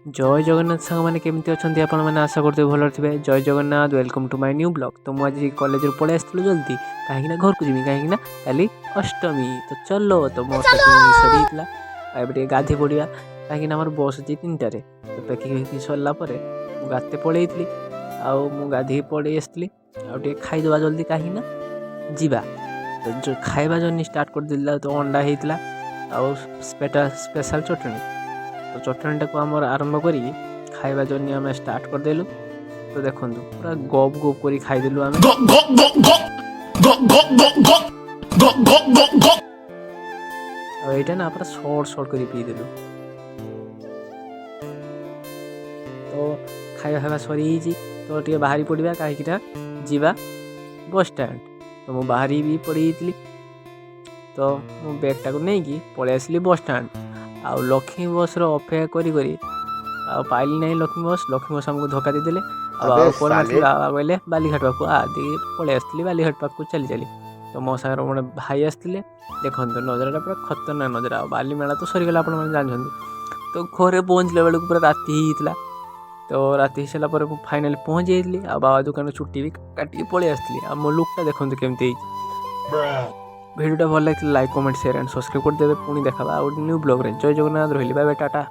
ଜୟ ଜଗନ୍ନାଥ ସାଙ୍ଗମାନେ, କେମିତି ଅଛନ୍ତି ଆପଣମାନେ? ଆଶା କରୁଥିବେ ଭଲରେ ଥିବେ। ଜୟ Jagannath, welcome to my new vlog। ତ ମୁଁ ଆଜି କଲେଜରୁ ପଳେଇ ଆସିଥିଲି ଜଲ୍ଦି, କାହିଁକିନା ଘରକୁ ଯିବି, କାହିଁକିନା କାଲି ଅଷ୍ଟମୀ। ତ ଚଲୋ। ତ ମୋ ପ୍ୟାକିଂ ସରିଯାଇଥିଲା ଆଉ ଏବେ ଟିକେ ଗାଧୋଇ ପଡ଼ିବା, କାହିଁକିନା ଆମର ବସ୍ ଅଛି 3ଟାରେ। ତ ପ୍ୟାକିଂ ଫ୍ୟାକିଂ ସରିଲା ପରେ ମୁଁ ଗାଧୋଇ ପଳେଇଥିଲି ଆଉ ମୁଁ ଗାଧୋଇକି ପଳେଇ ଆସିଥିଲି ଆଉ ଟିକେ ଖାଇଦେବା ଜଲ୍ଦି, କାହିଁକିନା ଯିବା। ତ ଯେଉଁ ଖାଇବା ଜର୍ଣ୍ଣି ଷ୍ଟାର୍ଟ କରିଦେଲା, ତ ଅଣ୍ଡା ହେଇଥିଲା ଆଉ ସ୍ପେଶାଲ୍ ଚଟଣି। ତ ଚଟଣିଟାକୁ ଆମର ଆରମ୍ଭ କରିକି ଖାଇବା ଜର୍ଣ୍ଣି ଆମେ ଷ୍ଟାର୍ଟ କରିଦେଲୁ। ତ ଦେଖନ୍ତୁ, ପୁରା ଗପ ଗପ କରି ଖାଇଦେଲୁ ଆମେ। Go, go, go, go, go, go, go, go. ଆଉ ଏଇଟା ନା ପୁରା ସର୍ଟ ସର୍ଟ କରି ପିଇଦେଲୁ। ତ ଖାଇବା ଖାଇବା ସରିଯାଇଛି, ତ ଟିକେ ବାହାରି ପଡ଼ିବା, କାହିଁକିନା ଯିବା ବସ୍ ଷ୍ଟାଣ୍ଡ। ତ ମୁଁ ବାହାରି ବି ପଡ଼ିଯାଇଥିଲି। ତ ମୁଁ ବ୍ୟାଗ୍ଟାକୁ ନେଇକି ପଳେଇ ଆସିଲି ବସ୍ ଷ୍ଟାଣ୍ଡ। ଆଉ ଲକ୍ଷ୍ମୀ ବସ୍ର ଅପେକ୍ଷା କରି କରି ଆଉ ପାଇଲି ନାହିଁ ଲକ୍ଷ୍ମୀ ବସ୍। ଲକ୍ଷ୍ମୀ ବସ୍ ଆମକୁ ଧୋକା ଦେଇଦେଲେ। ଆଉ ଆବେ ଆଉ କୁଆଡ଼େ ସାଲେ। ନଥିଲି। ବାବା କହିଲେ ବାଲିଘାଟ ପାଖକୁ ଆ ଦେଇକି ପଳେଇ ଆସିଥିଲି ବାଲିଘାଟ ପାଖକୁ ଚାଲି ଚାଲି। ତ ମୋ ସାଙ୍ଗରେ ଗୋଟେ ଭାଇ ଆସିଥିଲେ। ଦେଖନ୍ତୁ, ନଜରଟା ପୁରା ଖତରନାକ ନଜର। ଆଉ ବାଲିମେଳା ତ ସରିଗଲା, ଆପଣମାନେ ଜାଣିଛନ୍ତି। ତ ଘରେ ପହଞ୍ଚିଲା ବେଳକୁ ପୁରା ରାତି ହେଇଯାଇଥିଲା। ତ ରାତି ହେଇସାରିଲା ପରେ ମୁଁ ଫାଇନାଲି ପହଞ୍ଚି ଯାଇଥିଲି ଆଉ ବାବା ଦୋକାନରୁ ଚୁଟି ବି କାଟିକି ପଳେଇ ଆସିଥିଲି। ଆଉ ମୋ ଲୁକ୍ଟା ଦେଖନ୍ତୁ କେମିତି ହେଇଛି। ଭିଡ଼ିଓଟା ଭଲ ଲାଗିଥିଲେ like, comment, share and subscribe କରିଦେବେ। ପୁଣି ଦେଖାବା ଆଉ ଗୋଟେ ନ୍ୟୁ ବ୍ଲଗ୍ରେ। ଜୟ ଜଗନ୍ନାଥ, ରହିଲି, ବାଏ ବାଏ, ଟାଟା।